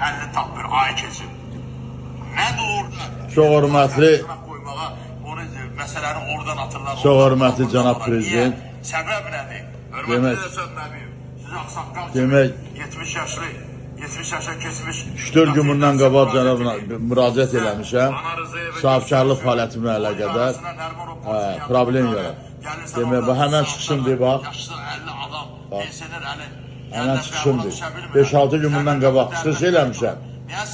Həllini tapmır, ay keçir. Nədir orada? Çox hörmətli qoymağa, onu məsələni oradan atırlar. Çox hörmətli cənab prezident. Səbəb nədir? Hörmətli Rəşad Nəbiyev, siz ağsaqqal Demək 70 yaşlı, 70 yaşa keçmiş 3-4 gün bundan qabaq cənab müraciət eləmişəm. Sahibkarlıq fəaliyyətimlə əlaqədar problem yaranır. Demək, bu həmən çıxışımdır, bax. Yaşlı 50 adam, pensioner 50. Həmən çıxışımdır. 5-6 gün bundan qabaq çıxış eləmişəm.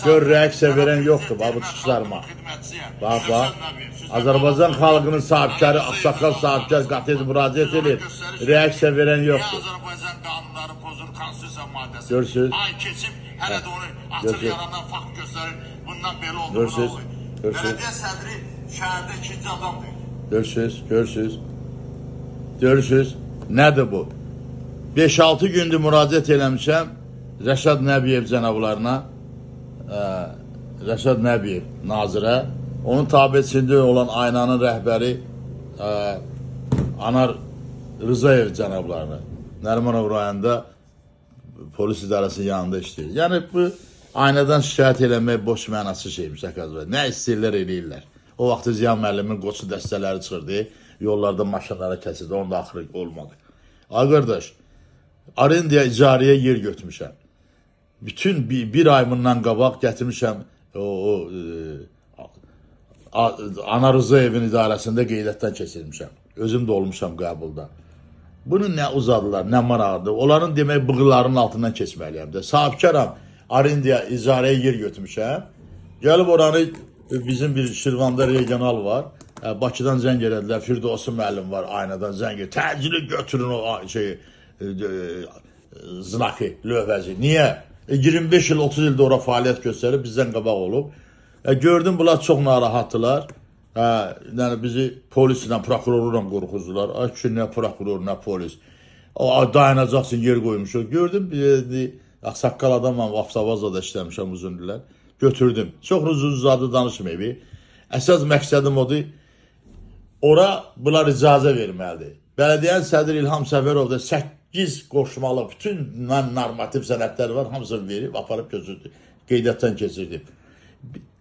Gör, reaksiya verən yoxdur, bax, bu çıxışlarıma. Bax, bax. Azərbaycan xalqının sahibkarı, ağsaqqal sahibkar qatez müraciət edib. Reaksiya verən yoxdur. Niyə Azərbaycan qanunları pozur, konstitusiya maddəsi? Görürsüz? Ay keçib, hələ də onu açır yarandan fakt göstərir. Bundan belə oldu, Görürsüz? buna oldu. Görürsüz? Bələdiyyə sədri şəhərdə ikinci adamdır. Görürsüz, görürsüz. Görürsüz, nədir bu? 5-6 gündür müraciət eləmişəm Rəşad Nəbiyev cənablarına, Rəşad Nəbiyev nazirə, onun tabeçiliyi olan aynanın rəhbəri Anar Rızayev cənablarına, Nərimanov rayonunda polis idarəsinin yanında işləyir. Yəni bu aynadan şikayət eləmək boş mənasız şeymiş Səkazbay. Nə istəyirlər eləyirlər. O vaxt Ziya müəllimin qoçu dəstələri çıxırdı, yollarda maşınlara kəsildi, onun da axırı olmadı. Ay qardaş, arendaya icarəyə yer götürmüşəm. Bütün bir ay bundan qabaq gətirmişəm Anar Rızayevin idarəsində qeydiyyatdan keçirmişəm. Özüm də olmuşam qəbulda. Bunu nə uzadılar, nə maraqlıdır. Onların demək bığlarının altından keçməliyəm də. Sahibkaram, arendaya icarəyə yer götürmüşəm. Gəlib oranı bizim bir Şirvanda regional var. Bakıdan zəng elədilər. Firdevsi müəllim var, aynadan zəng elədilər. Təcili götürün o şeyi, znakı, lövhəzi. Niyə? 25 il, 30 ildə ora fəaliyyət göstərib, bizdən qabaq olub. Gördüm, bunlar çox narahatdılar. Yəni bizi polislə, prokurorla qorxuzdular. Ay ki, nə prokuror, nə polis. Dayanacaqsın, yer qoymuşuq. Gördüm, ağsaqqal adamam, avtovazda da işləmişəm uzun illər. Götürdüm. Çox uzun uzadı danışmayıb. Əsas məqsədim odur, ora bunlar icazə verməlidir. Bələdiyyənin sədri İlham Səfərov da 8 qoşmalı bütün normativ sənədlər var, hamısını verib, aparıb götürdü, qeydiyyatdan keçirdi.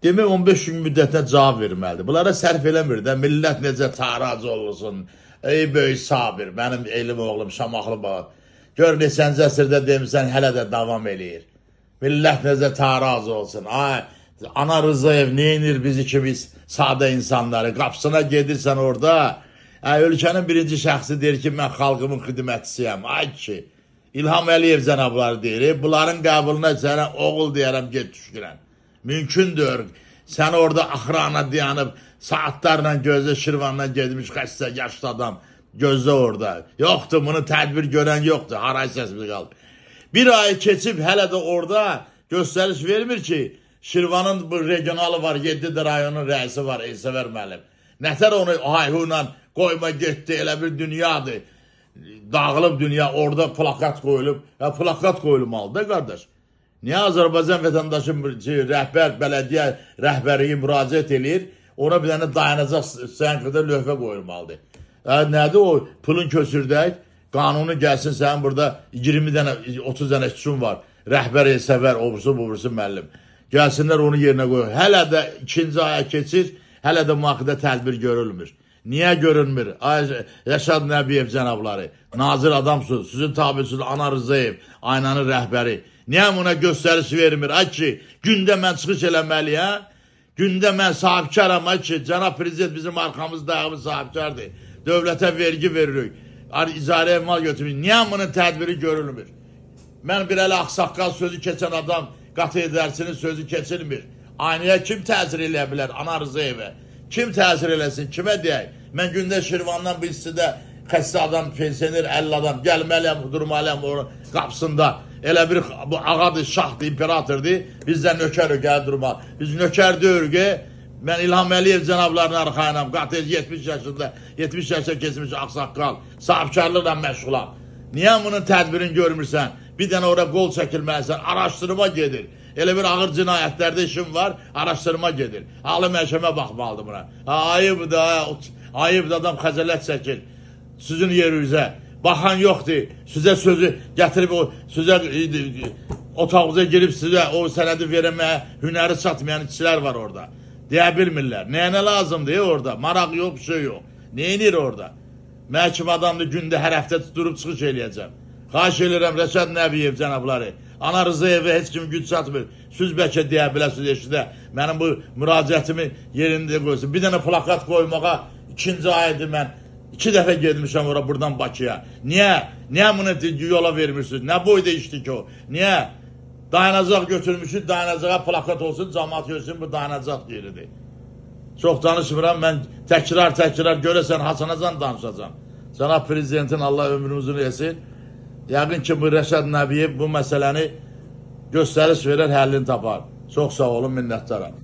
Demək 15 gün müddətinə cavab verməlidir. Bunlara sərf eləmir də, millət necə tarac olsun. Ey böyük Sabir, mənim elm oğlum, Şamaxlı baba. Gör neçənci əsrdə demisən, hələ də davam eləyir. Millət necə taraz olsun. Ay, Anar Rızayev neynir bizi ki biz sadə insanları? Qapısına gedirsən orada, ölkənin birinci şəxsi deyir ki, mən xalqımın xidmətçisiyəm. Ay ki, İlham Əliyev cənabları deyir, bunların qəbuluna sənə oğul deyərəm, get düşkürən. Mümkündür. Sən orada axrana dayanıb, saatlarla gözlə Şirvandan gedmiş xəstə, yaşlı adam gözlə orada. Yoxdur, bunu tədbir görən yoxdur. Haray səsimiz qaldı. Bir ay keçib hələ də orada göstəriş vermir ki, Şirvanın bu regionalı var, 7 rayonun rəisi var, Elsəvər müəllim. Nətər onu hayhuyla qoyma getdi, elə bir dünyadır. Dağılıb dünya, orada plakat qoyulub. Plakat qoyulmalı da qardaş. Niyə Azərbaycan vətəndaşı rəhbər, bələdiyyə rəhbəriyi müraciət eləyir, ona bir dənə dayanacaq sənqədə lövhə qoyulmalıdır. Nədir o? Pulun köçürdək, qanunu gəlsin, sənin burada 20 dənə, 30 dənə işçin var. Rəhbər Elsəvər, o birisi, bu birisi müəllim. Gəlsinlər onu yerinə qoyur. Hələ də ikinci aya keçir, hələ də müaxidə tədbir görülmür. Niyə görünmür? Ay, Rəşad Nəbiyev cənabları, nazir adamsınız, sizin tabisiniz Anar Rızayev, aynanın rəhbəri. Niyə buna göstəriş vermir? Ay ki, gündə mən çıxış eləməliyəm, gündə mən sahibkaram, ay ki, cənab prezident bizim arxamızda ayağımız sahibkardır. Dövlətə vergi veririk, icarəyə mal götürmür. Niyə bunun tədbiri görülmür? Mən bir ələ ağsaqqal sözü keçən adam, qatı edərsinin sözü keçilmir. Aynaya kim təsir eləyə bilər? Anar Rızayevə. Kim təsir eləsin? Kimə deyək? Mən gündə Şirvandan bu istidə xəstə adam, pensioner 50 adam gəlməliyəm, durmalıyam onun qapısında. Elə bir bu ağadır, şahdır, imperatordur. Bizdən nökər gəlib durmalı. Biz nökər deyik. Mən İlham Əliyev cənablarına arxayınam. Qatez 70 yaşında, 70 yaşa keçmiş ağsaqqal, sahibkarlıqla məşğulam. Niyə bunun tədbirini görmürsən? Bir dənə ora qol çəkilməlisən, araşdırma gedir. Elə bir ağır cinayətlərdə işim var, araşdırma gedir. Ali məhkəmə baxmalıdır buna. Ayıbdır, ayıbdır, adam xəcalət çəkir. Sizin yerinizə. Baxan yoxdur. Sizə sözü gətirib o sizə Otağınıza girib sizə o sənədi verməyə hünəri çatmayan işçilər var orada. Deyə bilmirlər. Nəyə nə lazımdır orada? Maraq yox, bir şey yox. Nə edir orada? Mən kimi adamdır, gündə hər həftə durub çıxış eləyəcəm. Xahiş edirəm Rəşad Nəbiyev cənabları. Ana Rızayevə heç kim güc çatmır. Siz bəlkə deyə biləsiniz eşidə. Mənim bu müraciətimi yerində qoysun. Bir dənə plakat qoymağa ikinci aydır mən. 2 dəfə getmişəm ora buradan Bakıya. Niyə? Niyə bunu yola vermirsiniz? Nə boyda işdi ki o? Niyə? Dayanacaq götürmüşük, dayanacağa plakat olsun, cəmaət görsün bu dayanacaq yeridir. Çox danışmıram, mən təkrar görəsən haçanacan danışacağam. Cənab Prezidentin Allah ömrünü uzun etsin. Yəqin ki, bu Rəşad Nəbiyev bu məsələni göstəriş verər, həllini tapar. Çox sağ olun, minnətdaram.